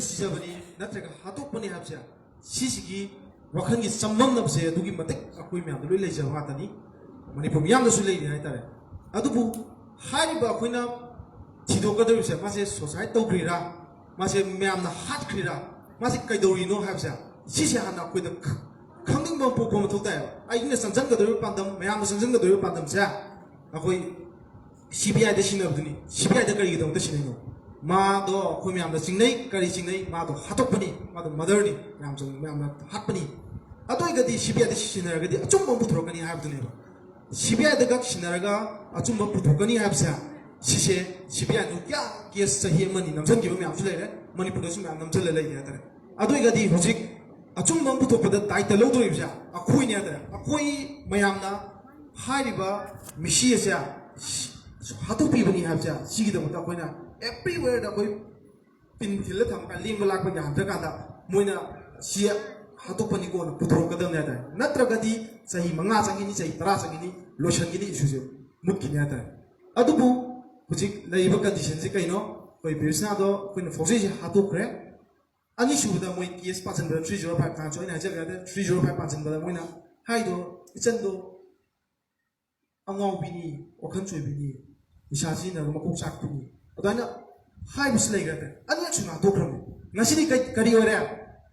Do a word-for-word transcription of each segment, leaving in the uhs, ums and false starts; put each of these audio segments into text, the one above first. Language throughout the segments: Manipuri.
ꯁꯤꯖꯕꯅꯤ ꯅꯠꯇ꯭ꯔꯒ ꯍꯥꯠꯇꯣꯛꯄꯅꯤ ꯍꯥꯏꯕꯁꯦ, ꯁꯤꯁꯤꯒꯤ ꯋꯥꯈꯜꯒꯤ ꯆꯃꯝꯅꯕꯁꯦ ꯑꯗꯨꯒꯤ ꯃꯇꯤꯛ ꯑꯩꯈꯣꯏ ꯃꯌꯥꯝꯗ ꯂꯣꯏ ꯂꯩꯖꯕ ꯉꯥꯛꯇꯅꯤ꯫ ꯃꯅꯤꯄꯨꯔ ꯃꯤꯌꯥꯝꯗꯁꯨ ꯂꯩꯔꯤ ꯍꯥꯏꯇꯥꯔꯦ꯫ ꯑꯗꯨꯕꯨ ꯍꯥꯏꯔꯤꯕ ꯑꯩꯈꯣꯏꯅ ꯊꯤꯗꯣꯛꯀꯗꯧꯔꯤꯕꯁꯦ, ꯃꯥꯁꯦ ꯁꯣꯁꯥꯏꯠ ꯇꯧꯈ꯭ꯔꯤꯔꯥ, ꯃꯥꯁꯦ ꯃꯌꯥꯝꯅ ꯍꯥꯠꯈ꯭ꯔꯤꯔꯥ, ꯃꯥꯁꯦ ꯀꯩꯗꯧꯔꯤꯅꯣ ꯍꯥꯏꯕꯁꯦ, ꯁꯤꯁꯦ ꯍꯥꯟꯅ ꯑꯩꯈꯣꯏꯗ ꯈ- ꯈꯪꯅꯤꯡꯕ ꯑꯃ ꯄꯣꯛꯄ ꯃꯊꯧ ꯇꯥꯏꯌꯦꯕ꯫ ꯑꯩꯅ ꯆꯪꯁꯤꯟꯒꯗꯧꯔꯤꯕ ꯄꯥꯟꯗꯝ, ꯃꯌꯥꯝꯅ ꯆꯪꯁꯤꯟꯒꯗꯧꯔꯤꯕ ꯄꯥꯟꯗꯝꯁꯦ ꯑꯩꯈꯣꯏ ꯁꯤ ꯕꯤ ꯑꯥꯏꯗ ꯁꯤꯟꯅꯕꯗꯨꯅꯤ꯫ ꯁꯤ ꯕꯤ ꯑꯥꯏꯗ ꯀꯔꯤꯒꯤꯗꯃꯛꯇ ꯁꯤꯟꯅꯩꯅꯣ? ꯃꯥꯗꯣ ꯑꯩꯈꯣꯏ ꯃꯌꯥꯝꯅ ꯆꯤꯡꯅꯩ꯫ ꯀꯔꯤ ꯆꯤꯡꯅꯩ? ꯃꯥꯗꯣ ꯍꯥꯠꯇꯣꯛꯄꯅꯤ, ꯃꯥꯗꯣ ꯃꯔꯗꯔꯅꯤ, ꯃꯌꯥꯝ ꯆꯪ- ꯃꯌꯥꯝꯅ ꯍꯥꯠꯄꯅꯤ꯫ ꯑꯗꯨ ꯑꯣꯏꯔꯒꯗꯤ ꯁꯤ ꯕꯤ ꯑꯥꯏꯗ ꯁꯤꯟꯅꯔꯒꯗꯤ ꯑꯆꯨꯝꯕ ꯑꯃ ꯄꯨꯊꯣꯔꯛꯀꯅꯤ ꯍꯥꯏꯕꯗꯨꯅꯦꯕ꯫ ꯁꯤ ꯕꯤ ꯑꯥꯏꯗꯒ ꯁꯤꯟꯅꯔꯒ ꯑꯆꯨꯝꯕ ꯄꯨꯊꯣꯛꯀꯅꯤ ꯍꯥꯏꯕꯁꯦ, ꯁꯤꯁꯦ ꯁꯤ ꯕꯤ ꯑꯥꯏꯅ ꯀꯌꯥ ꯀꯦꯁ ꯆꯍꯤ ꯑꯃꯅꯤ ꯅꯝꯁꯤꯟꯈꯤꯕ ꯃꯌꯥꯝꯁꯨ ꯂꯩꯔꯦ, ꯃꯅꯤꯄꯨꯔꯗꯁꯨ ꯃꯌꯥꯝ ꯅꯝꯁꯤꯜꯂ ꯂꯩꯔꯦ ꯍꯥꯏꯇꯥꯔꯦ꯫ ꯑꯗꯨ ꯑꯣꯏꯔꯒꯗꯤ ꯍꯧꯖꯤꯛ ꯑꯆꯨꯝꯕ ꯑꯃ ꯄꯨꯊꯣꯛꯄꯗ ꯗꯥꯏꯇ ꯂꯧꯗꯣꯔꯤꯕꯁꯦ ꯑꯩꯈꯣꯏꯅꯦ ꯍꯥꯏꯇꯥꯔꯦ꯫ ꯑꯩꯈꯣꯏ ꯃꯌꯥꯝꯅ ꯍꯥꯏꯔꯤꯕ ꯃꯤꯁꯤ ꯑꯁꯦ ꯍꯥꯠꯇꯣꯛꯄꯤꯕꯅꯤ ꯍꯥꯏꯕꯁꯦ, ꯁꯤꯒꯤꯗꯃꯛꯇ ꯑꯩꯈꯣꯏꯅ ꯑꯦꯕ꯭ꯔꯤꯋꯦꯔꯗ ꯑꯩꯈꯣꯏ ꯄꯤꯟ ꯊꯤꯜꯂ ꯊꯝꯃꯒ ꯂꯦꯡꯕ ꯂꯥꯛꯄ ꯌꯥꯍꯟꯗ꯭ꯔꯀꯥꯟꯗ ꯃꯣꯏꯅ ꯁꯤ ꯍꯥꯠꯇꯣꯛꯄꯅꯤꯀꯣꯅ ꯄꯨꯊꯣꯔꯛꯀꯗꯕꯅꯦ ꯍꯥꯏꯇꯥꯔꯦ꯫ ꯅꯠꯇ꯭ꯔꯒꯗꯤ ꯆꯍꯤ ꯃꯉꯥ ꯆꯪꯈꯤꯅꯤ, ꯆꯍꯤ ꯇꯔꯥ ꯆꯪꯈꯤꯅꯤ, ꯂꯣꯏꯁꯤꯟꯈꯤꯅꯤ, ꯏꯁꯨꯁꯦ ꯃꯨꯠꯈꯤꯅꯤ ꯍꯥꯏꯇꯥꯔꯦ꯫ ꯑꯗꯨꯕꯨ ꯍꯧꯖꯤꯛ ꯂꯩꯔꯤꯕ ꯀꯟꯗꯤꯁꯟꯁꯦ ꯀꯩꯅꯣ? ꯑꯩꯈꯣꯏ ꯕꯤꯔꯁꯅꯥꯗꯣ ꯑꯩꯈꯣꯏꯅ ꯐꯥꯎꯖꯩꯁꯦ ꯍꯥꯠꯇꯣꯛꯈ꯭ꯔꯦ꯫ ꯑꯅꯤꯁꯨꯕꯗ ꯃꯣꯏ ꯀꯦꯁ ꯄꯥꯟꯁꯤꯟꯕꯗ ꯊ꯭ꯔꯤ ꯖꯤꯔꯣ ꯐꯥꯏꯚ, ꯅꯍꯥꯟꯁꯨ ꯑꯩꯅ ꯍꯥꯏꯖꯈ꯭ꯔꯦ, ꯊ꯭ꯔꯤ ꯖꯤꯔꯣ ꯐꯥꯏꯚ ꯄꯥꯟꯁꯤꯟꯕꯗ ꯃꯣꯏꯅ ꯍꯥꯏꯗꯣ, ꯏꯆꯟꯗꯣ ꯑꯉꯥꯎꯕꯤꯅꯤ, ꯋꯥꯈꯜ ꯆꯣꯏꯕꯤꯅꯤ, ꯅꯤꯁꯥ ꯁꯤꯖꯤꯟꯅꯔꯒ ꯃꯀꯣꯛ ꯆꯥꯛꯄꯤꯅꯤ, ꯑꯗꯨꯃꯥꯏꯅ ꯍꯥꯏꯕꯁꯨ ꯂꯩꯈ꯭ꯔꯦ꯫ ꯑꯅꯤꯔꯛꯁꯨ ꯍꯥꯠꯇꯣꯛꯈ꯭ꯔꯕꯅꯤ꯫ ꯉꯁꯤꯗꯤ ꯀꯩ- ꯀꯔꯤ ꯑꯣꯏꯔꯦ?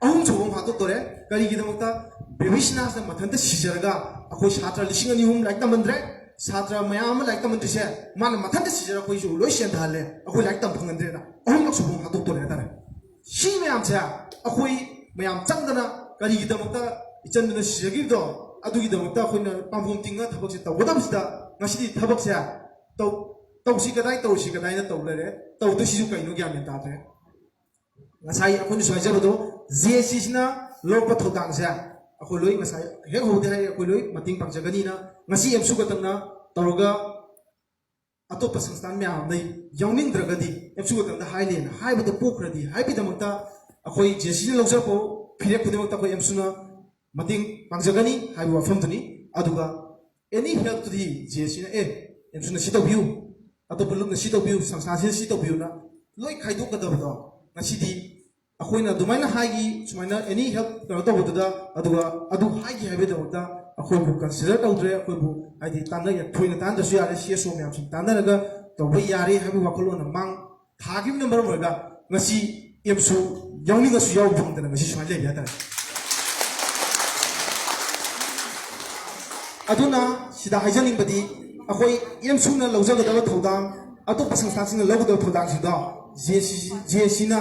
ꯑꯍꯨꯝꯁꯨꯕ ꯑꯃ ꯍꯥꯠꯇꯣꯛꯇꯣꯔꯦ꯫ ꯀꯔꯤꯒꯤꯗꯃꯛꯇ? ꯕꯦꯕꯤꯁꯅꯥꯁꯅ ꯃꯊꯟꯇ ꯁꯤꯖꯔꯒ ꯑꯩꯈꯣꯏ ꯁꯥꯇ꯭ꯔ ꯂꯤꯁꯤꯡ ꯑꯅꯤ ꯑꯍꯨꯝ ꯂꯥꯏꯔꯤꯛ ꯇꯝꯍꯟꯗ꯭ꯔꯦ꯫ ꯁꯥꯇ꯭ꯔ ꯃꯌꯥꯝ ꯑꯃ ꯂꯥꯏꯔꯤꯛ ꯇꯝꯍꯟꯗ꯭ꯔꯤꯁꯦ ꯃꯥꯅ ꯃꯊꯟꯇ ꯁꯤꯖꯔꯒ ꯑꯩꯈꯣꯏꯁꯨ ꯂꯣꯏ ꯁꯦꯟꯊꯍꯜꯂꯦ, ꯑꯩꯈꯣꯏ ꯂꯥꯏꯔꯤꯛ ꯇꯝ ꯐꯪꯍꯟꯗ꯭ꯔꯦꯅ ꯑꯍꯨꯝꯂꯛ ꯁꯨꯕ ꯑꯃ ꯍꯥꯠꯇꯣꯛꯇꯣꯔꯦ ꯍꯥꯏꯇꯥꯔꯦ꯫ ꯁꯤ ꯃꯌꯥꯝꯁꯦ ꯑꯩꯈꯣꯏ ꯃꯌꯥꯝ ꯆꯪꯗꯅ ꯀꯔꯤꯒꯤꯗꯃꯛꯇ ꯏꯆꯟꯗꯨꯅ ꯁꯤꯖꯈꯤꯕꯗꯣ, ꯑꯗꯨꯒꯤꯗꯃꯛꯇ ꯑꯩꯈꯣꯏꯅ ꯄꯥꯝꯕꯣꯝ ꯇꯤꯡꯉ ꯊꯕꯛꯁꯦ ꯇꯧꯒꯗꯕꯁꯤꯗ ꯉꯁꯤꯗꯤ ꯊꯕꯛꯁꯦ ꯇꯧ ꯇꯧꯁꯤ ꯀꯗꯥꯏ, ꯇꯧꯁꯤ ꯀꯗꯥꯏꯅ ꯇꯧ ꯂꯩꯔꯦ꯫ ꯇꯧꯗꯣꯏꯁꯤꯁꯨ ꯀꯩꯅꯣ ꯒ꯭ꯌꯥꯟ ꯃꯦꯟ ꯇꯥꯗ꯭ꯔꯦ꯫ ꯉꯁꯥꯏ ꯑꯩꯈꯣꯏꯅꯁꯨ ꯍꯥꯏꯖꯕꯗꯣ, ꯖꯦ ꯑꯦꯁ ꯁꯤꯁꯤꯅ ꯂꯧꯔꯛꯄ ꯊꯧꯗꯥꯡꯁꯦ ꯑꯩꯈꯣꯏ ꯂꯣꯏ ꯉꯁꯥꯏ ꯍꯦꯛ ꯍꯧꯕꯗꯤ ꯍꯥꯏꯔꯦ, ꯑꯩꯈꯣꯏ ꯂꯣꯏ ꯃꯇꯦꯡ ꯄꯥꯡꯖꯒꯅꯤꯅ꯫ ꯉꯁꯤ ꯑꯦꯝꯁꯨ ꯈꯛꯇꯪꯅ ꯇꯧꯔꯒ ꯑꯇꯣꯞꯄ ꯁꯪꯁꯊꯥꯟ ꯃꯌꯥꯝ ꯑꯃꯗ ꯌꯥꯎꯅꯤꯡꯗ꯭ꯔꯒꯗꯤ ꯑꯦꯝꯁꯨ ꯈꯛꯇꯪꯗ ꯍꯥꯏꯅꯦꯅ ꯍꯥꯏꯕꯗ ꯄꯣꯛꯈ꯭ꯔꯗꯤ ꯍꯥꯏꯕꯒꯤꯗꯃꯛꯇ ꯑꯩꯈꯣꯏ ꯖꯦ ꯑꯦꯁ ꯁꯤꯅ ꯂꯧꯖꯔꯛꯄ ꯐꯤꯔꯦꯞ ꯈꯨꯗꯤꯡꯃꯛꯇ ꯑꯩꯈꯣꯏ ꯑꯦꯝꯁꯨꯅ ꯃꯇꯦꯡ ꯄꯥꯡꯖꯒꯅꯤ ꯍꯥꯏꯕ ꯋꯥꯐꯝꯗꯨꯅꯤ꯫ ꯑꯗꯨꯒ ꯑꯦꯅꯤ ꯍꯦꯜꯞꯇꯨꯗꯤ ꯖꯦ ꯑꯦꯁ ꯁꯤꯅ, "ꯑꯦ, ꯑꯦꯝꯁꯨꯅ ꯁꯤ ꯇꯧꯕꯤꯌꯨ, ꯑꯇꯣꯞꯄ ꯂꯨꯞꯅ ꯁꯤ ꯇꯧꯕꯤꯌꯨ, ꯁꯪꯁꯊꯥꯟꯁꯤꯅ ꯁꯤ ꯇꯧꯕꯤꯌꯨꯅ" ꯂꯣꯏ ꯈꯥꯏꯗꯣꯛꯀꯗꯕꯗꯣ ꯉꯁꯤꯗꯤ ꯑꯩꯈꯣꯏꯅ ꯑꯗꯨꯃꯥꯏꯅ ꯍꯥꯏꯈꯤ, ꯁꯨꯃꯥꯏꯅ any help ꯀꯩꯅꯣ ꯇꯧꯕꯗꯨꯗ, ꯑꯗꯨꯒ ꯑꯗꯨ ꯍꯥꯏꯈꯤ ꯍꯥꯏꯕꯒꯤꯗꯃꯛꯇ ꯑꯩꯈꯣꯏꯕꯨ consider ꯇꯧꯗ꯭ꯔꯦ꯫ ꯑꯩꯈꯣꯏꯕꯨ ꯍꯥꯏꯗꯤ ꯇꯥꯟꯅ ꯊꯣꯏꯅ ꯇꯥꯟꯅꯗ꯭ꯔꯁꯨ ꯌꯥꯔꯦ, C S O ꯃꯌꯥꯝꯁꯤꯡ ꯇꯥꯟꯅꯔꯒ ꯇꯧꯕ ꯌꯥꯔꯦ ꯍꯥꯏꯕꯒꯤ ꯋꯥꯈꯜꯂꯣꯟ ꯑꯃ ꯃꯥꯡ ꯊꯥꯈꯤꯕꯅ ꯃꯔꯝ ꯑꯣꯏꯔꯒ ꯉꯁꯤ ꯑꯦꯝꯁꯨ ꯌꯥꯎꯅꯤꯡꯉꯁꯨ ꯌꯥꯎꯕ ꯐꯪꯗꯅ ꯉꯁꯤ ꯁꯨꯃꯥꯏꯅ ꯂꯩꯔꯤ ꯍꯥꯏꯇꯥꯔꯦ꯫ ꯑꯗꯨꯅ ꯁꯤꯗ ꯍꯥꯏꯖꯅꯤꯡꯕꯗꯤ, ꯑꯩꯈꯣꯏ ꯑꯦꯝꯁꯨꯅ ꯂꯧꯖꯒꯗꯕ ꯊꯧꯗꯥꯡ, ꯑꯇꯣꯞꯄ ꯁꯪꯁꯊꯥꯟꯁꯤꯡꯅ ꯂꯧꯒꯗꯕ ꯊꯧꯗꯥꯡꯁꯤꯡꯗꯣ J C, J C ꯅ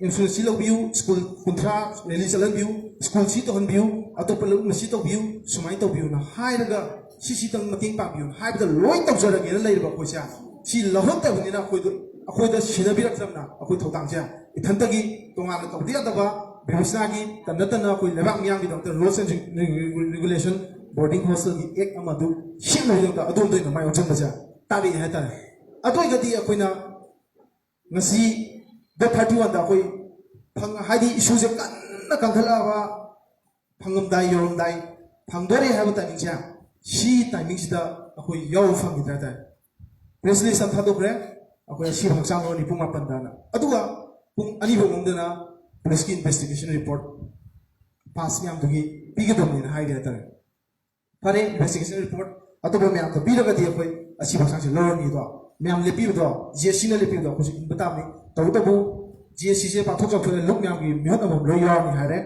ꯑꯦꯝꯁꯨꯅ ꯁꯤ ꯂꯧꯕꯤꯌꯨ, ꯁ꯭ꯀꯨꯜ ꯀꯨꯟꯊ꯭ꯔꯥ ꯔꯦꯂꯤ ꯆꯠꯍꯟꯕꯤꯌꯨ, ꯁ꯭ꯀꯨꯜ ꯁꯤ ꯇꯧꯍꯟꯕꯤꯌꯨ, ꯑꯇꯣꯞꯄ ꯂꯧꯅ ꯁꯤ ꯇꯧꯕꯤꯌꯨ, ꯁꯨꯃꯥꯏꯅ ꯇꯧꯕꯤꯌꯨꯅ ꯍꯥꯏꯔꯒ, ꯁꯤꯁꯤꯇꯪ ꯃꯇꯦꯡ ꯄꯥꯡꯕꯤꯌꯨꯅ ꯍꯥꯏꯕꯗ ꯂꯣꯏ ꯇꯧꯖꯔꯒꯦꯅ ꯂꯩꯔꯤꯕ ꯑꯩꯈꯣꯏꯁꯦ, ꯁꯤ ꯂꯧꯍꯟꯗꯕꯅꯤꯅ ꯑꯩꯈꯣꯏꯗ, ꯑꯩꯈꯣꯏꯗ ꯁꯤꯟꯅꯕꯤꯔꯛꯇꯕꯅ ꯑꯩꯈꯣꯏ ꯊꯧꯗꯥꯡꯁꯦ ꯏꯊꯟꯇꯒꯤ ꯇꯣꯉꯥꯟꯅ ꯇꯧꯕꯗꯤ ꯌꯥꯗꯕ, ꯕꯤꯕꯤꯁꯅꯥꯒꯤ ꯇꯟꯅ ꯇꯟꯅ ꯑꯩꯈꯣꯏ ꯂꯩꯕꯥꯛ ꯃꯤꯌꯥꯝꯒꯤꯗꯃꯛꯇ rules and regulation, boarding hostel ꯒꯤ act ꯑꯃ ꯑꯗꯨ ꯁꯦꯝꯅꯕꯒꯤꯗꯃꯛꯇ ꯑꯗꯣꯝꯗ ꯑꯣꯏꯅ ꯃꯥꯏ ꯑꯣꯟꯁꯤꯟꯕꯁꯦ ꯇꯥꯛꯂꯛꯑꯦ ꯍꯥꯏꯇꯥꯔꯦ꯫ ꯑꯗꯨ ꯑꯣꯏꯔꯒꯗꯤ ꯑꯩꯈꯣꯏꯅ ꯉꯁꯤ date thirty one ꯗ ꯑꯩꯈꯣꯏ ꯐꯪ-, ꯍꯥꯏꯗꯤ issue ꯁꯦ ꯀꯟꯅ ꯀꯟꯈꯠꯂꯛꯑꯕ, ꯐꯪꯉꯝꯗꯥꯏ ꯌꯧꯔꯝꯗꯥꯏ, ꯐꯪꯗꯣꯔꯦ ꯍꯥꯏꯕ timing ꯁꯦ, ꯁꯤ timing ꯁꯤꯗ ꯑꯩꯈꯣꯏ ꯌꯥꯎꯕ ꯐꯪꯈꯤꯗ꯭ꯔꯦ ꯍꯥꯏꯇꯥꯔꯦ꯫ Press release ꯑꯃ ꯊꯥꯗꯣꯛꯈ꯭ꯔꯦ, ꯑꯩꯈꯣꯏ ꯑꯁꯤꯕ ꯍꯛꯆꯥꯡ ꯂꯧꯔꯅꯤ ꯄꯨꯡ ꯃꯥꯄꯟꯗꯅ, ꯑꯗꯨꯒ ꯄꯨꯡ ꯑꯅꯤ ꯐꯥꯎ ꯃꯅꯨꯡꯗꯅ police ꯀꯤ investigation report pass ꯃꯌꯥꯝꯗꯨꯒꯤ ꯄꯤꯒꯗꯕꯅꯦꯅ ꯍꯥꯏꯔꯦ ꯍꯥꯏꯇꯥꯔꯦ꯫ ꯐꯔꯦ, investigation report ꯑꯇꯣꯞꯄ ꯃꯌꯥꯝꯗ ꯄꯤꯔꯒꯗꯤ ꯑꯩꯈꯣꯏ ꯑꯁꯤꯕ ꯍꯛꯆꯥꯡꯁꯦ ꯂꯧꯔꯅꯤꯗꯣ, ꯃꯌꯥꯝ ꯂꯦꯞꯄꯤꯕꯗꯣ, J C ꯅ ꯂꯦꯞꯄꯤꯕꯗꯣ ꯑꯩꯈꯣꯏꯁꯨ ꯏꯟꯕ ꯇꯥꯕꯅꯤ꯫ ꯇꯧꯕꯇꯕꯨ J C ꯁꯦ ꯄꯥꯛꯊꯣꯛ ꯆꯥꯎꯊꯣꯛꯑꯦ, ꯂꯨꯞ ꯃꯌꯥꯝꯒꯤ ꯃꯤꯍꯨꯠ ꯑꯃꯃꯝ ꯂꯣꯏ ꯌꯥꯎꯔꯅꯤ ꯍꯥꯏꯔꯦ꯫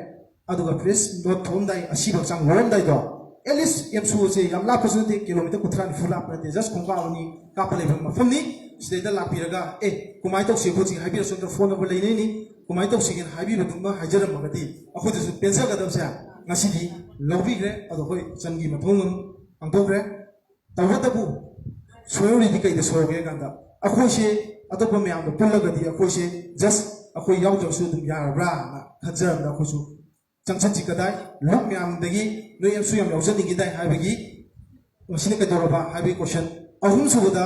ꯑꯗꯨꯒ press note ꯊꯣꯛꯑꯝꯗꯥꯏ, ꯑꯁꯤꯕ ꯍꯛꯆꯥꯡ ꯂꯧꯔꯝꯗꯥꯏꯗꯣ, at least ꯑꯦꯝꯁꯨ ꯑꯁꯦ ꯌꯥꯝ ꯂꯥꯞꯄꯁꯨ ꯅꯠꯇꯦ, kilometre ꯀꯨꯟꯊ꯭ꯔꯥ ꯅꯤꯐꯨ ꯂꯥꯞꯄ ꯅꯠꯇꯦ, just ꯈꯣꯡꯀꯥꯞ ꯑꯅꯤ ꯀꯥꯞꯄ ꯂꯩꯕ ꯃꯐꯝꯅꯤ꯫ ꯁꯤꯗꯩꯗ ꯂꯥꯛꯄꯤꯔꯒ, "ꯑꯦ, ꯀꯃꯥꯏꯅ ꯇꯧꯁꯤ ꯈꯣꯠꯁꯤ?" ꯍꯥꯏꯕꯤꯔꯁꯨ ꯅꯠꯇ꯭ꯔ phone number ꯂꯩꯅꯩꯅꯤ, ꯀꯃꯥꯏꯅ ꯇꯧꯁꯤꯒꯦꯅ ꯍꯥꯏꯕꯤꯕꯗꯨꯃ ꯍꯥꯏꯖꯔꯝꯃꯒꯗꯤ ꯑꯩꯈꯣꯏꯗꯁꯨ ꯄꯦꯟꯖꯒꯗꯕꯁꯦ ꯉꯁꯤꯗꯤ ꯂꯧꯕꯤꯈ꯭ꯔꯦ꯫ ꯑꯗꯣ ꯑꯩꯈꯣꯏ ꯆꯟꯒꯤ ꯃꯊꯧ ꯑꯃ ꯄꯥꯡꯊꯣꯛꯈ꯭ꯔꯦ꯫ ꯇꯧꯕꯇꯕꯨ ꯁꯣꯏꯍꯧꯔꯤꯗꯤ ꯀꯩꯗ ꯁꯣꯏꯍꯧꯒꯦ ꯍꯥꯏ ꯀꯥꯟꯗ, ꯑꯩꯈꯣꯏꯁꯦ ꯑꯇꯣꯞꯄ ꯃꯌꯥꯝꯒ ꯄꯨꯜꯂꯒꯗꯤ ꯑꯩꯈꯣꯏꯁꯦ just ꯑꯩꯈꯣꯏ ꯌꯥꯎꯗ꯭ꯔꯁꯨ ꯑꯗꯨꯝ ꯌꯥꯔꯕ꯭ꯔꯥꯅ ꯈꯟꯖꯔꯝꯗ ꯑꯩꯈꯣꯏꯁꯨ ꯆꯪꯁꯤꯟꯁꯤ ꯀꯗꯥꯏ, ꯂꯨꯞ ꯃꯌꯥꯝꯗꯒꯤ ꯅꯣꯏ ꯑꯦꯝꯁꯨ ꯌꯥꯝ ꯌꯥꯎꯖꯅꯤꯡꯈꯤꯗꯥꯏ ꯍꯥꯏꯕꯒꯤ, ꯃꯁꯤꯅ ꯀꯩꯗꯧꯔꯕ ꯍꯥꯏꯕꯒꯤ question꯫ ꯑꯍꯨꯝꯁꯨꯕꯗ,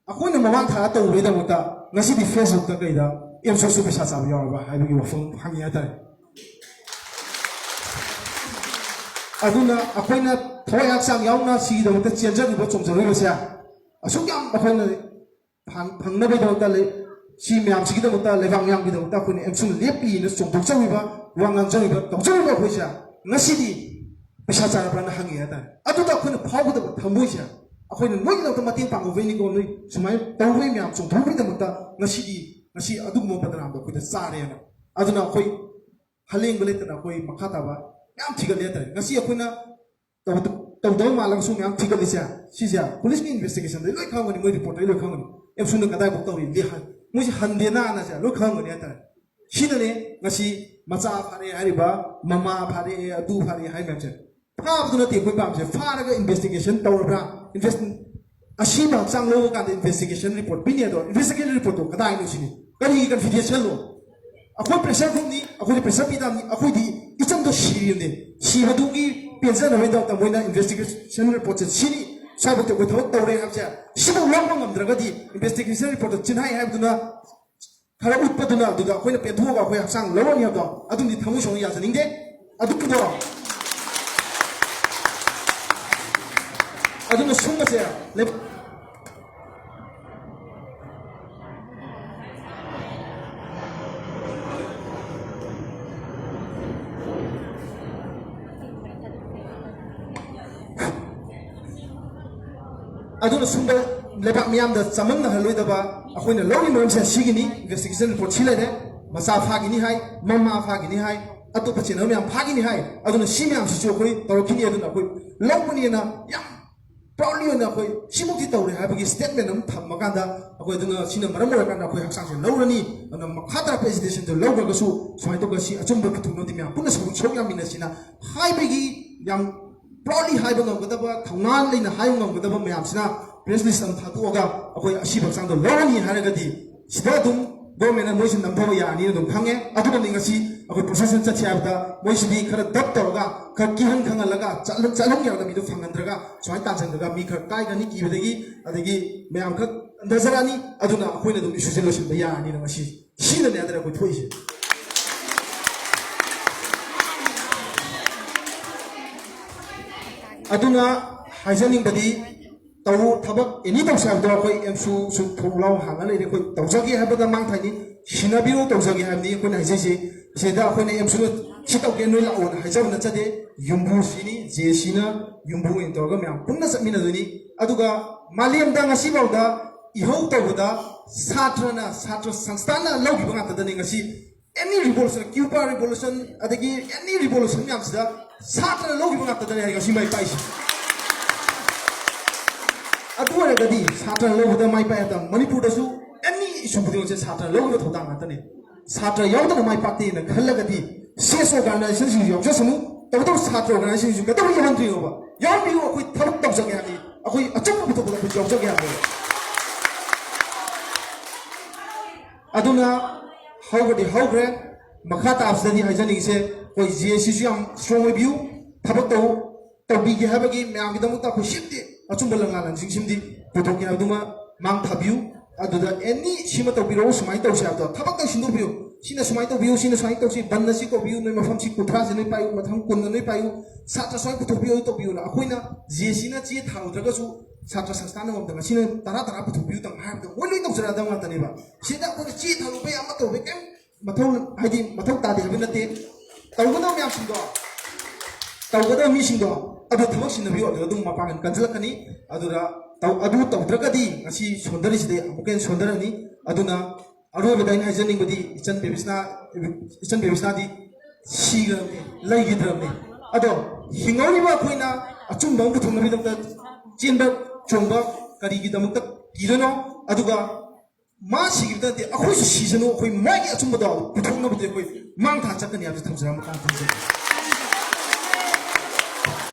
ꯑꯩꯈꯣꯏꯅ ꯃꯃꯥꯡ ꯊꯥ ꯇꯧꯕꯒꯤꯗꯃꯛꯇ ꯉꯁꯤꯗꯤ Facebook ꯇ ꯀꯩꯗ ꯑꯦꯝꯁꯨꯁꯨ ꯄꯩꯁꯥ ꯆꯥꯕ ꯌꯥꯎꯔꯕ ꯍꯥꯏꯕꯒꯤ ꯋꯥꯐꯝ ꯍꯪꯉꯤ ꯍꯥꯏꯇꯥꯔꯦ꯫ ꯑꯗꯨꯅ ꯑꯩꯈꯣꯏꯅ ꯊꯋꯥꯏ ꯍꯛꯆꯥꯡ ꯌꯥꯎꯅ ꯁꯤꯒꯤꯗꯃꯛꯇ ꯆꯦꯟꯖꯔꯤꯕ, ꯆꯣꯡꯖꯔꯤꯕꯁꯦ ꯑꯁꯨꯛ ꯌꯥꯝ ꯑꯩꯈꯣꯏꯅ ꯐꯪ-, ꯐꯪꯅꯕꯒꯤꯗꯃꯛꯇ ꯂꯩ-, ꯁꯤ ꯃꯌꯥꯝꯁꯤꯒꯤꯗꯃꯛꯇ, ꯂꯩꯕꯥꯛ ꯃꯤꯌꯥꯝꯒꯤꯗꯃꯛꯇ ꯑꯩꯈꯣꯏꯅ ꯑꯦꯝꯁꯨꯅ ꯂꯦꯞꯄꯤꯅ ꯆꯣꯡꯊꯣꯛꯆꯔꯤꯕ, ꯋꯥ ꯉꯥꯡꯖꯔꯤꯕ, ꯇꯧꯖꯔꯤꯕ ꯑꯩꯈꯣꯏꯁꯦ ꯉꯁꯤꯗꯤ ꯄꯩꯁꯥ ꯆꯥꯔꯕ꯭ꯔꯥꯅ ꯍꯪꯉꯤ ꯍꯥꯏꯇꯥꯔꯦ꯫ ꯑꯗꯨꯗ ꯑꯩꯈꯣꯏꯅ ꯐꯥꯎꯒꯗꯕ ꯊꯃꯣꯏꯁꯦ, ꯑꯩꯈꯣꯏꯅ ꯅꯣꯏꯒꯤꯗꯃꯛꯇ ꯃꯇꯦꯡ ꯄꯥꯡꯍꯧꯕꯩꯅꯤꯀꯣ, ꯅꯣꯏ ꯁꯨꯃꯥꯏꯅ ꯇꯧꯕꯩ ꯃꯌꯥꯝ ꯆꯣꯡꯊꯣꯛꯄꯒꯤꯗꯃꯛꯇ ꯉꯁꯤꯗꯤ, ꯉꯁꯤ ꯑꯗꯨꯒꯨꯝꯕ ꯕꯗꯅꯥꯝꯗꯣ ꯑꯩꯈꯣꯏꯗ ꯆꯥꯔꯦꯅ꯫ ꯑꯗꯨꯅ ꯑꯩꯈꯣꯏ ꯍꯂꯦꯡꯕ ꯂꯩꯇꯅ ꯑꯩꯈꯣꯏ ꯃꯈꯥ ꯇꯥꯕ ꯃꯌꯥꯝ ꯊꯤꯒꯠꯂꯦ ꯍꯥꯏꯇꯥꯔꯦ꯫ ꯉꯁꯤ ꯑꯩꯈꯣꯏꯅ ꯇꯧꯗ-, ꯇꯧꯗꯕ ꯃꯥꯜꯂꯒꯁꯨ ꯃꯌꯥꯝ ꯊꯤꯒꯠꯂꯤꯁꯦ, ꯁꯤꯁꯦ ꯄꯨꯂꯤꯁꯀꯤ ꯏꯟꯚꯦꯁꯇꯤꯒꯦꯁꯟꯗ ꯂꯣꯏ ꯈꯪꯒꯅꯤ, ꯃꯣꯏ ꯔꯤꯄꯣꯔꯠꯇ ꯂꯣꯏ ꯈꯪꯒꯅꯤ꯫ ꯑꯦꯝꯁꯨꯅ ꯀꯗꯥꯏꯐꯥꯎ ꯇꯧꯔꯤ, ꯂꯤ-, ꯍꯟ-, ꯃꯣꯏꯁꯦ ꯍꯟꯗꯦꯅꯥꯅꯁꯦ ꯂꯣꯏ ꯈꯪꯒꯅꯤ ꯍꯥꯏꯇꯥꯔꯦ꯫ ꯁꯤꯅꯅꯦ ꯉꯁꯤ ꯃꯆꯥ ꯐꯥꯔꯦ ꯍꯥꯏꯔꯤꯕ, ꯃꯃꯥ ꯐꯥꯔꯦ, ꯑꯗꯨ ꯐꯥꯔꯦ ꯍꯥꯏ ꯃꯌꯥꯝꯁꯦ꯫ ꯐꯥꯕꯗꯨ ꯅꯠꯇꯦ ꯑꯩꯈꯣꯏ ꯄꯥꯝꯃꯤꯁꯦ, ꯐꯥꯔꯒ ꯏꯟꯚꯦꯁꯇꯤꯒꯦꯁꯟ ꯇꯧꯔꯕ꯭ꯔꯥ, ꯏꯟꯚꯦꯁ-, ꯑꯁꯤꯕ ꯍꯛꯆꯥꯡ ꯂꯧꯕ ꯀꯥꯟꯗ ꯏꯟꯚꯦꯁꯇꯤꯒꯦꯁꯟ ꯔꯤꯄꯣꯔꯠ ꯄꯤꯅꯤ, ꯑꯗꯣ ꯏꯟꯚꯦꯁꯇꯤꯒꯦꯁꯟ ꯔꯤꯄꯣꯔꯠꯇꯣ ꯀꯗꯥꯏꯅꯣ ꯁꯤꯅꯤ? ꯀꯔꯤꯒꯤ ꯀꯟꯐꯤꯗꯦꯟꯁꯤꯌꯦꯜꯅꯣ? ꯑꯩꯈꯣꯏ ꯄ꯭ꯔꯦꯁꯔ ꯒ꯭ꯔꯨꯞꯅꯤ, ꯑꯩꯈꯣꯏꯗꯤ ꯄ꯭ꯔꯦꯁꯔ ꯄꯤꯗꯕꯅꯤ, ꯑꯩꯈꯣꯏꯗꯤ ꯏꯆꯝꯗ ꯁꯤꯔꯤꯕꯅꯤ꯫ ꯁꯤꯕꯗꯨꯒꯤ ꯄꯦꯟꯖꯅꯕꯒꯤꯗꯃꯛꯇ ꯃꯣꯏꯅ ꯏꯟꯚꯦꯁꯇꯤꯒꯦꯁꯟ ꯔꯤꯄꯣꯔꯠꯁꯦ ꯁꯤꯅꯤ, ꯁ꯭ꯋꯥꯏꯐꯥꯎꯗ ꯑꯩꯈꯣꯏ ꯊꯕꯛ ꯇꯧꯔꯦ ꯍꯥꯏꯕꯁꯦ, ꯁꯤꯐꯥꯎ ꯂꯧꯕ ꯉꯝꯗ꯭ꯔꯒꯗꯤ ꯏꯟꯚꯦꯁꯇꯤꯒꯦꯁꯟ ꯔꯤꯄꯣꯔꯠꯇ ꯆꯤꯟꯍꯥꯏ ꯍꯥꯏꯕꯗꯨꯅ ꯈꯔ ꯎꯠꯄꯗꯨꯅ ꯑꯗꯨꯗ ꯑꯩꯈꯣꯏꯅ ꯄꯦꯟꯊꯣꯛꯑꯒ ꯑꯩꯈꯣꯏ ꯍꯛꯆꯥꯡ ꯂꯧꯔꯅꯤ ꯍꯥꯏꯕꯗꯣ ꯑꯗꯨꯝꯗꯤ ꯊꯃꯣꯏ ꯁꯦꯡꯅ ꯌꯥꯖꯅꯤꯡꯗꯦ꯫ ꯑꯗꯨꯒꯤꯗꯣ, ꯑꯗꯨꯅ ꯁꯨꯝꯕꯁꯦ ꯂꯩ-, ꯑꯗꯨꯅ ꯁꯨꯝꯕ ꯂꯩꯕꯥꯛ ꯃꯤꯌꯥꯝꯗ ꯆꯃꯝꯅꯍꯜꯂꯣꯏꯗꯕ ꯑꯩꯈꯣꯏꯅ ꯂꯧꯔꯤ ꯃꯔꯝꯁꯦ ꯁꯤꯒꯤꯅꯤ꯫ ꯏꯟꯚꯦꯁꯇꯤꯒꯦꯁꯟ ꯔꯤꯄꯣꯔꯠ ꯁꯤ ꯂꯩꯔꯦ, ꯃꯆꯥ ꯐꯥꯈꯤꯅꯤ ꯍꯥꯏ, ꯃꯃꯥ ꯐꯥꯈꯤꯅꯤ ꯍꯥꯏ, ꯑꯇꯣꯞꯄ ꯆꯦꯟꯅꯕ ꯃꯌꯥꯝ ꯐꯥꯈꯤꯅꯤ ꯍꯥꯏ꯫ ꯑꯗꯨꯅ ꯁꯤ ꯃꯌꯥꯝꯁꯤꯁꯨ ꯑꯩꯈꯣꯏ ꯇꯧꯔꯛꯈꯤꯅꯤ꯫ ꯑꯗꯨꯅ ꯑꯩꯈꯣꯏ ꯂꯧꯕꯅꯦꯅ ꯌꯥꯝ ꯄ꯭ꯔꯥꯎꯗꯂꯤ ꯑꯣꯏꯅ ꯑꯩꯈꯣꯏ ꯁꯤꯃꯛꯇꯤ ꯇꯧꯔꯦ ꯍꯥꯏꯕꯒꯤ ꯁ꯭ꯇꯦꯠꯃꯦꯟ ꯑꯃ ꯊꯝꯃꯀꯥꯟꯗ ꯑꯩꯈꯣꯏ, ꯑꯗꯨꯅ ꯁꯤꯅ ꯃꯔꯝ ꯑꯣꯏꯔꯀꯥꯟꯗ ꯑꯩꯈꯣꯏ ꯍꯛꯆꯥꯡꯁꯦ ꯂꯧꯔꯅꯤ꯫ ꯑꯗꯨꯅ ꯃꯈꯥ ꯇꯥꯔꯛꯄ ꯑꯦꯖꯤꯇꯦꯁꯟꯗꯨ ꯂꯧꯈ꯭ꯔꯒꯁꯨ ꯁꯨꯃꯥꯏꯅ ꯇꯧꯔꯒ ꯁꯤ ꯑꯆꯨꯝꯕ ꯄꯨꯊꯣꯛꯅꯕꯗꯤ ꯃꯌꯥꯝ ꯄꯨꯟꯅ ꯁꯔꯨꯛ, ꯁꯔꯨꯛ ꯌꯥꯃꯤꯟꯅꯁꯤꯅ ꯍꯥꯏꯕꯒꯤ ꯌꯥꯝ ꯄ꯭ꯔꯥꯎꯗꯂꯤ ꯍꯥꯏꯕ ꯉꯝꯒꯗꯕ, ꯊꯧꯅꯥ ꯂꯩꯅ ꯍꯥꯏꯕ ꯉꯝꯒꯗꯕ ꯃꯌꯥꯝꯁꯤꯅ ꯄ꯭ꯔꯦꯁ ꯔꯤꯂꯤꯁ ꯑꯃ ꯊꯥꯗꯣꯛꯑꯒ ꯑꯩꯈꯣꯏ ꯑꯁꯤꯕ ꯍꯛꯆꯥꯡꯗꯣ ꯂꯧꯔꯅꯤ ꯍꯥꯏꯔꯒꯗꯤ ꯁꯤꯗ ꯑꯗꯨꯝ ꯒꯣꯔꯃꯦꯟꯅ ꯃꯣꯏꯁꯤ ꯅꯝꯊꯕ ꯌꯥꯔꯅꯤꯅ ꯑꯗꯨꯝ ꯈꯪꯉꯦ꯫ ꯑꯗꯨꯅꯅꯤ ꯉꯁꯤ ꯑꯩꯈꯣꯏ ꯄ꯭ꯔꯣꯁꯦꯁꯟ ꯆꯠꯁꯤ ꯍꯥꯏꯕꯗ ꯃꯣꯏꯁꯤꯗꯤ ꯈꯔ ꯗꯞ ꯇꯧꯔꯒ, ꯈꯔ ꯀꯤꯍꯟ ꯈꯪꯍꯜꯂꯒ, ꯆꯠꯍꯟ-, ꯆꯠꯍꯟꯒꯦ ꯍꯥꯏꯕꯗ ꯃꯤꯗꯣ ꯐꯪꯍꯟꯗ꯭ꯔꯒ ꯁꯨꯃꯥꯏꯅ ꯇꯥꯟꯁꯤꯟꯈ꯭ꯔꯒ ꯃꯤ ꯈꯔ ꯀꯥꯏꯈ꯭ꯔꯅꯤ ꯀꯤꯕꯗꯒꯤ, ꯑꯗꯒꯤ ꯃꯌꯥꯝ ꯈꯔ ꯍꯟꯊꯖꯔꯛꯑꯅꯤ꯫ ꯑꯗꯨꯅ ꯑꯩꯈꯣꯏꯅ ꯑꯗꯨꯝ ꯏꯁꯨꯁꯦ ꯂꯣꯏꯁꯤꯟꯕ ꯌꯥꯔꯅꯤꯅ ꯉꯁꯤ ꯁꯤꯗꯅꯦ ꯍꯥꯏꯇꯥꯔꯦ ꯑꯩꯈꯣꯏ ꯊꯣꯛꯏꯁꯦ꯫ ꯑꯗꯨꯅ ꯍꯥꯏꯖꯅꯤꯡꯕꯗꯤ, ꯇꯧ ꯊꯕꯛ ꯑꯦꯅꯤ ꯇꯧꯁꯦ ꯍꯥꯏꯕꯗꯣ ꯑꯩꯈꯣꯏ ꯑꯦꯝꯁꯨꯁꯨ ꯊꯣꯡ ꯂꯥꯎ ꯍꯥꯡꯉ ꯂꯩꯔꯦ꯫ ꯑꯩꯈꯣꯏ ꯇꯧꯖꯒꯦ ꯍꯥꯏꯕꯗ ꯃꯥꯡ ꯊꯥꯏꯅꯤ, ꯁꯤꯟꯅꯕꯤꯔꯣ, ꯇꯧꯖꯒꯦ ꯍꯥꯏꯕꯅꯤ ꯑꯩꯈꯣꯏꯅ ꯍꯥꯏꯖꯩꯁꯦ꯫ ꯁꯤꯗ ꯑꯩꯈꯣꯏꯅ ꯑꯦꯝꯁꯨꯅ ꯁꯤ ꯇꯧꯒꯦ ꯅꯣꯏ ꯂꯥꯛꯑꯣꯅ ꯍꯥꯏꯖꯕ ꯅꯠꯆꯗꯦ꯫ ꯌꯨꯝꯕꯨꯁꯤꯅꯤ, ꯖꯦ ꯁꯤꯅ ꯌꯨꯝꯕꯨ ꯑꯣꯏꯅ ꯇꯧꯔꯒ ꯃꯌꯥꯝ ꯄꯨꯟꯅ ꯆꯠꯃꯤꯟꯅꯗꯣꯏꯅꯤ꯫ ꯑꯗꯨꯒ ꯃꯥꯂꯦꯝꯗ ꯉꯁꯤꯐꯥꯎꯗ ꯏꯍꯧ ꯇꯧꯕꯗ ꯁꯥꯇ꯭ꯔꯅ, ꯁꯥꯇ꯭ꯔ ꯁꯪꯁꯊꯥꯟꯅ ꯂꯧꯈꯤꯕ ꯉꯥꯛꯇꯗꯅꯤ ꯉꯁꯤ ꯑꯦꯅꯤ ꯔꯤꯚꯣꯂꯨꯁꯟ, ꯀ꯭ꯌꯨꯕꯥ ꯔꯤꯚꯣꯂꯨꯁꯟ, ꯑꯗꯒꯤ ꯑꯦꯅꯤ ꯔꯤꯚꯣꯂꯨꯁꯟ ꯃꯌꯥꯝꯁꯤꯗ ꯁꯥꯇ꯭ꯔꯅ ꯂꯧꯈꯤꯕ ꯉꯥꯛꯇꯗꯅꯤ ꯍꯥꯏ ꯉꯁꯤ ꯃꯥꯏ ꯄꯥꯛꯏꯁꯦ꯫ ꯑꯗꯨ ꯑꯣꯏꯔꯒꯗꯤ ꯁꯥꯇ꯭ꯔꯅ ꯂꯧꯕꯗ ꯃꯥꯏ ꯄꯥꯛꯑꯦ ꯍꯥꯏꯕꯗ ꯃꯅꯤꯄꯨꯔꯗꯁꯨ ꯑꯦꯅꯤ ꯏꯁꯨ ꯈꯨꯗꯤꯡꯃꯛꯁꯦ ꯁꯥꯇ꯭ꯔꯅ ꯂꯧꯈꯤꯕ ꯊꯧꯗꯥꯡ ꯉꯥꯛꯇꯅꯤ꯫ ꯁꯥꯇ꯭ꯔ ꯌꯥꯎꯗꯅ ꯃꯥꯏ ꯄꯥꯛꯇꯦꯅ ꯈꯜꯂꯒꯗꯤ ꯁꯤ ꯑꯦꯁ ꯑꯣꯔꯒꯅꯥꯏꯖꯦꯁꯟꯁꯤꯡꯁꯨ ꯌꯥꯎꯖꯁꯅꯨ꯫ ꯇꯧꯕꯇꯕꯨ ꯁꯥꯇ꯭ꯔ ꯑꯣꯔꯒꯅꯥꯏꯖꯦꯁꯟꯁꯤꯡꯁꯨ ꯀꯩꯗꯧꯕ ꯌꯥꯎꯍꯟꯗ꯭ꯔꯤꯅꯣꯕ? ꯌꯥꯎꯍꯟꯕꯤꯌꯨ, ꯑꯩꯈꯣꯏ ꯊꯕꯛ ꯇꯧꯖꯒꯦ ꯍꯥꯏꯕꯅꯤ, ꯑꯩꯈꯣꯏ ꯑꯆꯨꯝꯕ ꯄꯨꯊꯣꯛꯄꯗ ꯑꯩꯈꯣꯏ ꯌꯥꯎꯖꯒꯦ ꯍꯥꯏꯕꯅꯤ꯫ ꯑꯗꯨꯅ ꯍꯧꯕꯗꯤ ꯍꯧꯈ꯭ꯔꯦ, ꯃꯈꯥ ꯇꯥꯕꯁꯤꯗꯗꯤ ꯍꯥꯏꯖꯅꯤꯡꯉꯤꯁꯦ ꯑꯩꯈꯣꯏ ꯖꯦ ꯁꯤꯁꯨ ꯌꯥꯝ ꯏꯁꯇ꯭ꯔꯣꯡ ꯑꯣꯏꯕꯤꯌꯨ, ꯊꯕꯛ ꯇꯧ ꯇꯧꯕꯤꯒꯦ ꯍꯥꯏꯕꯒꯤ ꯃꯌꯥꯝꯒꯤꯗꯃꯛꯇ ꯑꯩꯈꯣꯏ ꯁꯤꯞꯇꯤ ꯑꯆꯨꯝꯕ ꯂꯪꯂꯥ ꯂꯪꯁꯤꯡꯁꯤꯃꯗꯤ ꯄꯨꯊꯣꯛꯀꯦ ꯍꯥꯏꯕꯗꯨꯃ ꯃꯥꯡ ꯊꯥꯕꯤꯌꯨ꯫ ꯑꯗꯨꯗ ꯑꯦꯅꯤ ꯁꯤꯃ ꯇꯧꯕꯤꯔꯛꯎ, ꯁꯨꯃꯥꯏꯅ ꯇꯧꯁꯦ ꯍꯥꯏꯕꯗꯣ ꯊꯕꯛꯇ ꯁꯤꯟꯗꯣꯛꯄꯤꯌꯨ꯫ ꯁꯤꯅ ꯁꯨꯃꯥꯏꯅ ꯇꯧꯕꯤꯌꯨ, ꯁꯤꯅ ꯁꯨꯃꯥꯏꯅ ꯇꯧꯁꯤ, ꯕꯟ ꯑꯁꯤ ꯀꯧꯕꯤꯌꯨ, ꯅꯣꯏ ꯃꯐꯝꯁꯤ ꯀꯨꯟꯊ꯭ꯔꯥꯁꯤ ꯅꯣꯏ ꯄꯥꯏꯌꯨ, ꯃꯊꯪ ꯀꯨꯟꯅ ꯅꯣꯏ ꯄꯥꯏꯌꯨ, ꯁꯥꯇ꯭ꯔ ꯁꯨꯃꯥꯏꯅ ꯄꯨꯊꯣꯛꯄꯤꯌꯨ, ꯑꯗꯨ ꯇꯧꯕꯤꯌꯨꯅ ꯑꯩꯈꯣꯏꯅ ꯖꯦ ꯁꯤꯅ ꯆꯦ ꯊꯥꯔꯨꯗ꯭ꯔꯒꯁꯨ ꯁꯥꯇ꯭ꯔ ꯁꯪꯁꯊꯥꯟ ꯑꯃꯃꯝꯗ ꯉꯁꯤꯅ ꯇꯔꯥ ꯇꯔꯥ ꯄꯨꯊꯣꯛꯄꯤꯌꯨꯇꯪ ꯍꯥꯏꯕꯗ ꯃꯣꯏ ꯂꯣꯏ ꯇꯧꯖꯔꯛꯑꯗꯕ ꯉꯥꯛꯇꯅꯦꯕ꯫ ꯁꯤꯗ ꯑꯩꯈꯣꯏꯅ ꯆꯦ ꯊꯥꯔꯨꯕꯩ ꯑꯃ ꯇꯧꯕꯩ ꯀꯩꯝ ꯃꯊꯧ, ꯍꯥꯏꯗꯤ ꯃꯊꯧ ꯇꯥꯗꯦ ꯍꯥꯏꯕ ꯅꯠꯇꯦ꯫ ꯇꯧꯒꯗꯕ ꯃꯌꯥꯝꯁꯤꯡꯗꯣ, ꯇꯧꯒꯗꯕ ꯃꯤꯁꯤꯡꯗꯣ ꯑꯗꯨ ꯊꯕꯛ ꯁꯤꯟꯅꯕꯤꯌꯨ, ꯑꯗꯨꯗ ꯑꯗꯨꯝ ꯃꯄꯥꯡꯒꯜ ꯀꯟꯁꯤꯜꯂꯛꯀꯅꯤ꯫ ꯑꯗꯨꯗ ꯇꯧ-, ꯑꯗꯨ ꯇꯧꯗ꯭ꯔꯒꯗꯤ ꯉꯁꯤ ꯁꯣꯟꯊꯔꯤꯁꯤꯗꯤ ꯑꯃꯨꯛꯀ ꯍꯦꯟꯅ ꯁꯣꯟꯊꯔꯅꯤ꯫ ꯑꯗꯨꯅ ꯑꯔꯣꯏꯕꯗ ꯑꯩꯅ ꯍꯥꯏꯖꯅꯤꯡꯕꯗꯤ ꯏꯆꯟ ꯕꯦꯕꯤꯁꯅꯥ, ꯏꯆꯟ ꯕꯦꯕꯤꯁꯅꯥꯗꯤ ꯁꯤꯈ꯭ꯔꯕꯅꯤ, ꯂꯩꯈꯤꯗ꯭ꯔꯕꯅꯤ꯫ ꯑꯗꯣ ꯍꯤꯡꯍꯧꯔꯤꯕ ꯑꯩꯈꯣꯏꯅ ꯑꯆꯨꯝꯕ ꯑꯃ ꯄꯨꯊꯣꯛꯅꯕꯒꯤꯗꯃꯛꯇ ꯆꯦꯟꯕ ꯆꯣꯡꯕ ꯀꯔꯤꯒꯤꯗꯃꯛꯇ ꯀꯤꯗꯣꯏꯅꯣ? ꯑꯗꯨꯒ ꯃꯥ ꯁꯤꯈꯤꯕꯗ ꯅꯠꯇꯦ, ꯑꯩꯈꯣꯏꯁꯨ ꯁꯤꯁꯅꯨ, ꯑꯩꯈꯣꯏ ꯃꯥꯒꯤ ꯑꯆꯨꯝꯕꯗꯣ ꯄꯨꯊꯣꯛꯅꯕꯗꯤ ꯑꯩꯈꯣꯏ ꯃꯥꯡ ꯊꯥ ꯆꯠꯀꯅꯤ ꯍꯥꯏꯕꯁꯤ ꯊꯝꯖꯔꯝꯕ ꯀꯥꯟꯗ ꯊꯝꯖꯒꯦ꯫